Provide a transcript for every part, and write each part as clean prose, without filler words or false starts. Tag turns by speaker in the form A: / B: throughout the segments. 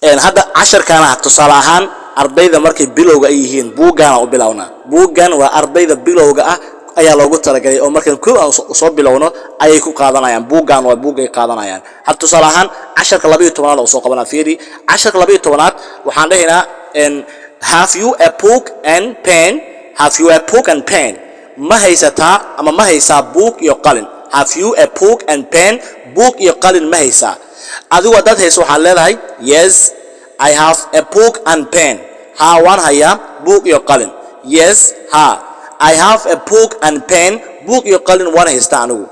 A: Hadda casharkaana tusaale ahaan, ardayda markay bilowga ay yihiin, buuggaana u bilownaa. Buuggan waa ardayda bilowga ah ayaa loogu talagalay, oo markaan kow aan soo bilowno ayay ku qaadanayaan. Buuggan waa buuggay qaadanayaan. Hadda tusaale ahaan casharka 12aad oo soo qabanaa. Fiiri, casharka 12aad waxaan dhahaynaa, "Have you a book and pen? Have you a book and pen?" Ma haysataa ama ma haysaa buug iyo qalin? Have you a book and pen? Buug iyo qalin ma haysaa? Adigu haddaad hayso, waxaad leedahay, "Yes, I have a book and pen." Haa, waan hayaa buug iyo qalin. Yes, ha, I have a book and pen. Buug iyo qalin waan haystaa anigu.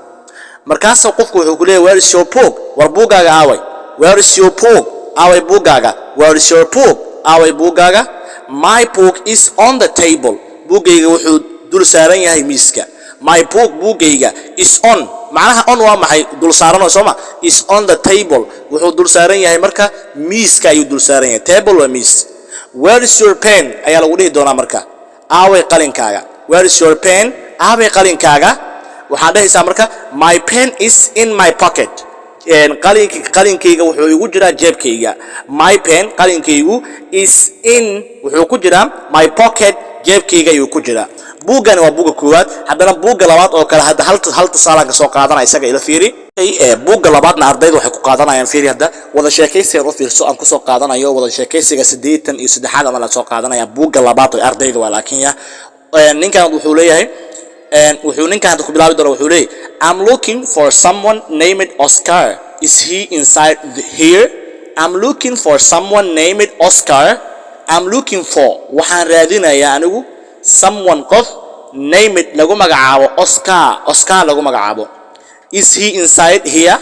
A: Markaasa qofku wuxuu ku leeyahay, "Where is your book?" War buuggaaga aaway? Where is your book? Aaway buuggaaga? Where is your book? Aaway buuggaaga? My book is on the table. Buuggayga wuxuu dul saaran yahay miiska. My book, buuggayga, is on, macnaha on waa maxay? Dul saaran oo sooma? Is on the table, wuxuu dul saaran yahay marka miiska ayuu dul saaran yahay. Table waa miis. "Where is your pen?" ayaa lagu dhihi doonaa marka. Aaway qalinkaaga? Where is your pen? Aaway qalinkaaga? Waxaad dhahaysaa marka, "My pen is in my pocket." Qalinkayga wuxuu igu jiraa jeebkayga. My pen, qalinkaygu, is in, wuxuu ku jiraa, my pocket, jeebkayga ayuu ku jiraa. Buuggani waa buugga koowaad. Haddana buugga labaad oo kale, hadda hal tusaalaan ka soo qaadanaya, isaga ila fiiri. Buugga labaadna ardayda waxay ku qaadanayaan, fiiri hadda, wada sheekaysigan u fiirso aan kusoo qaadanayo, wada sheekaysiga 83aad ama la soo qaadanaya buugga labaad oo ardayda waa. Laakiin ya ninkan wuxuu leeyahay, wuxuu ninkan hadda ku bilaabi doona, wuxuu leeyahay, "I'm looking for someone named Oscar. Is he inside here? I'm looking for someone named Oscar." I'm looking for, waxaan raadinayaa anigu, someone, qof, named, lagu magacaabo, Oscar, Oscar lagu magacaabo. Is he inside here?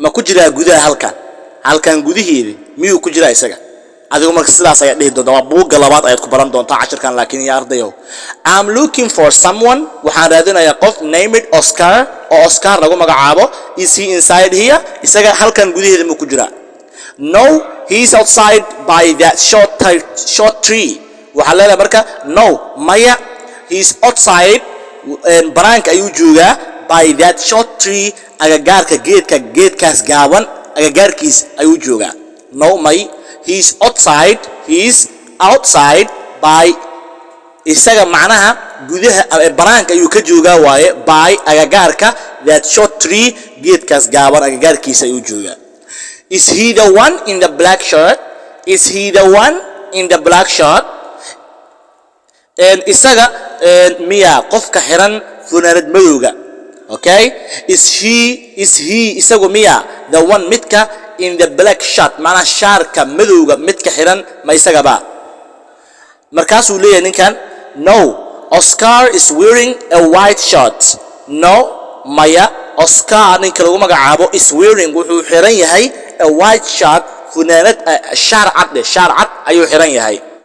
A: Ma ku jiraa gudaha halkan? Halkan gudiheedi miyuu ku jiraa isaga? Adigu marka sidaas ayaad dhihi doontaa. Waa buugga labaad ayaad ku baran doontaa cashirkan. Laakiin ya ardayow, I'm looking for someone, waxaan raadinayaa qof, named Oscar, oo Oscar lagu magacaabo. Is he inside here? Isaga halkan gudaheeda muu ku jiraa? No, he is outside by that short tree. Waxaa leedahay marka, no, maya, he is outside, banaanka ayuu joogaa, by that short tree, agagaarka geedka, geedkaas gaaban agagaarkiis ayuu joogaa. No, may, he is outside, he is outside by, isaga macnaha gudaha banaanka ayuu ka joogaa waaye, by, agagaarka, that short tree, geedkaas gaaban agagaarkiisa ayuu joogaa. Is he the one in the black shirt? Is he the one in the black shirt? Isaga miyaa qofka xiran funaanad madowga? Okay, is he, isagu miya, the one, midka, in the black shirt, macnaha shaarka madowga midka xiran, ma isagaba? Markaasuu leeyahay ninkan, "No, Oscar is wearing a white shirt." No, maya, Oscar, ninka lagu magacaabo, is wearing, wuxuu xiran yahay, a white shirt, funaanad shaar cad dheh, shaar cad ayuu xiran yahay.